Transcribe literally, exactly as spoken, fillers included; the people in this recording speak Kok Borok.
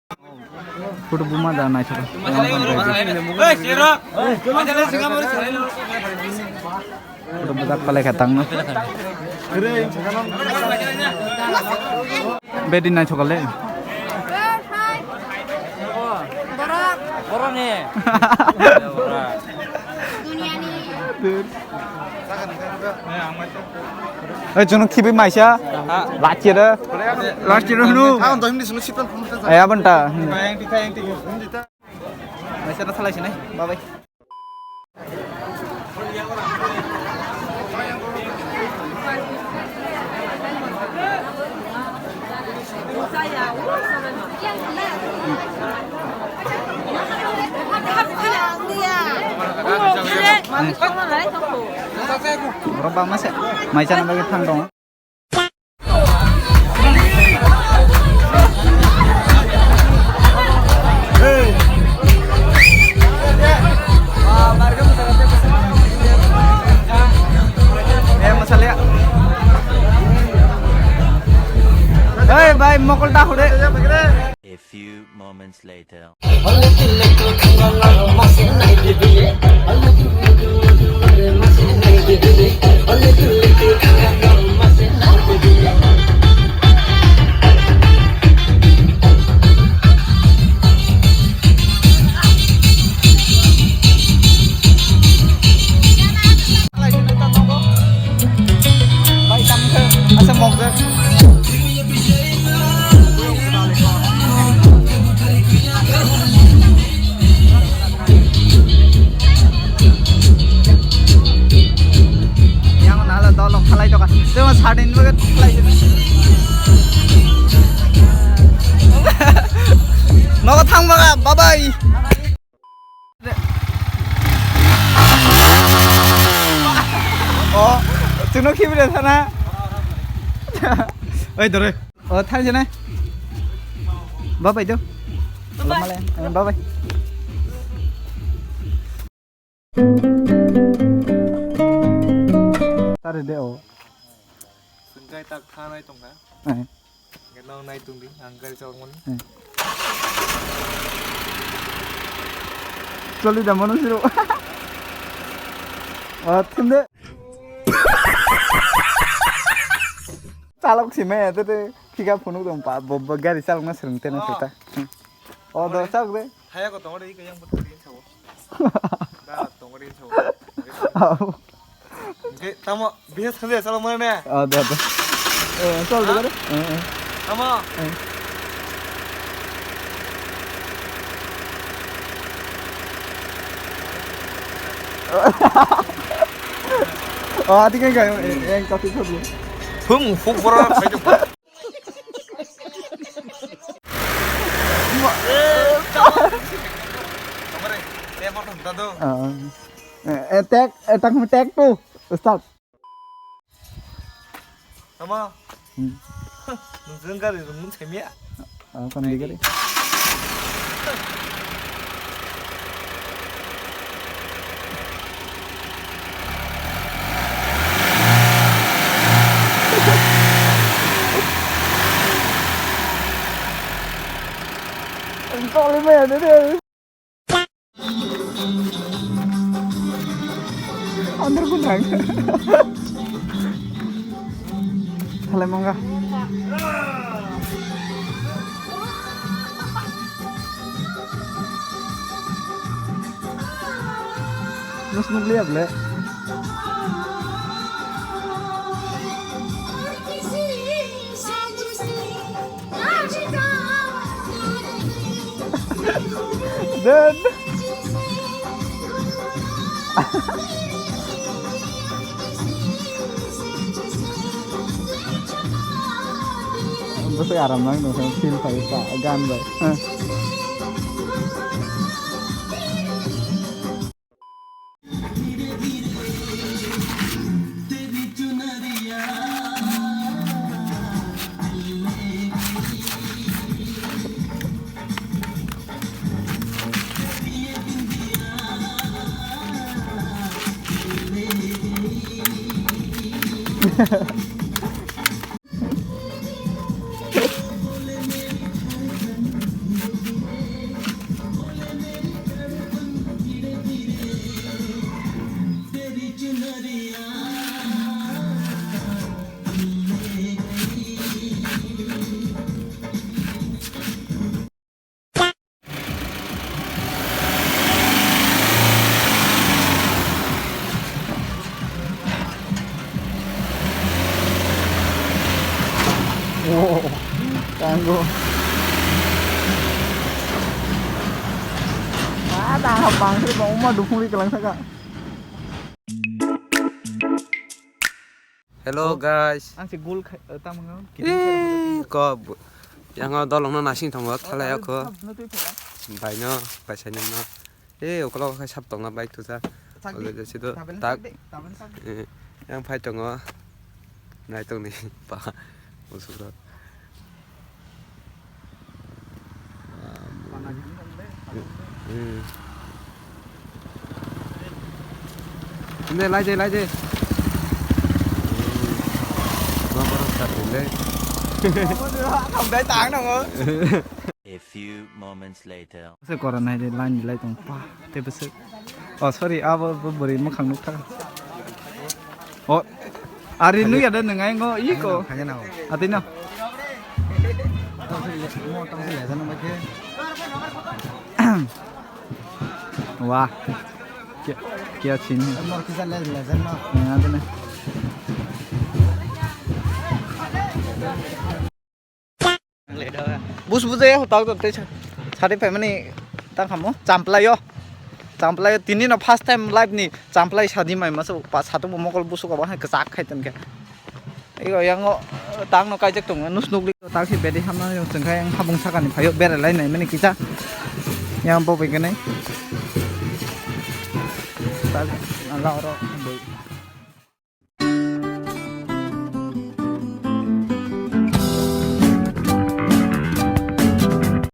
Photo buma da naithok. Photo bujak palai kha tangno. Bedi naithok le. Borok. Borok ni. Duniani. Oi, chwng khibi maisa. Lachira. Lachira hunu. Ang dohim ni sunu sipel phone ta. Ay, abon ta. Maisa na thalai sinai. Bye bye. Borok bangma se mai chana bagwi thang tongo. Eh, masalah. Hei, bhai, mokol ta hude. A few moments later. Asa mokjak. Yang nala dolok khalai toka. Tuma sadin bagat khalai. Nogo thang baga, bye bye. Oh, chwngno khibi rw sana. Oi, dore. Oh, thang jene. Bye bye do. Bye bye. Bye bye. Tare de o. Sengkai tak thanai tongkha. Eh. Hwnkhe no nai tongdi, ang gari chalokmani. Eh. Choli da mano siro. Ah, thinde. Chalok si maya tete, phika phunuk dong pa, bo, bo gari chalokna swrwng tene. Oh. Seta. Hmm. Oh, do chak de. Haya ko tongre, iko yang betul ini sawo. Dah, tongre ini sawo. Au. Oke, tamo, bihe sanje, salam mana ne? Ah, dah, dah. Eh, sol Ha? Dulu. Eh, eh. Tamo. Eh. Oh, ati kan kayo, eh, eh, kopi kopi. Hum, huk bora, saya tu. Ah, ah. Eh, eh, take, eh, take, take two. Start. Tama. Hmm. Nung gari rung mun semia. Ah, kon di gari. Ang toli mo yan, dede. Andar ko lang. Halai mangga. Nus nukliya ble. Dan. Bwswk aram nang nung feel khai sa gan bai. Bangkhe bangma duphungwi kwlang thaka. Hello guys. Ang se goal khai, eh, tamo nga, kiting khai. Eh, ko bu-, yang o dolong no nasing tongo, thalai ako. Tabel no twi phaila. Bai no, bai sai no. Eh, okolo khai sap tongna bike tusa. Sak di. Tabel no tak. Sak di, tabel no sak di. Eh, yang phai tongo. Nai tong ni pa. Musuk rok. Hmm. Hindi, lai de, lai de. Mga parang sa hindi. Kamdai tang nang o. A few moments later. Se kora nai de, line lai tong pa. Te bese. Oh, sorry, abo bo bori mo khang nuk thang. Oh. Ari nu ya da nang ai ngo i ko. Khanya na. Ati no. Tang se le, mo tang se le, jana ma khe. Wah. Kya, kya chin hai? Mor kisa le, le, jana. Nang ati na. Bus bujai ho tak te sa-, sari phaimani ta khamo champlai yo. Champlai yo tini no first time life ni champlai sadi mai maso pa satung bo mokol busu ka bahai kwchak khai tong khe. Ego yang o tang no kaijak tong nus nukli tak si bedi hamna yo chwng khai yang habung sakani phaio bere lai nai mani kisa. Yang bo bai kanai. Ta la oro boi.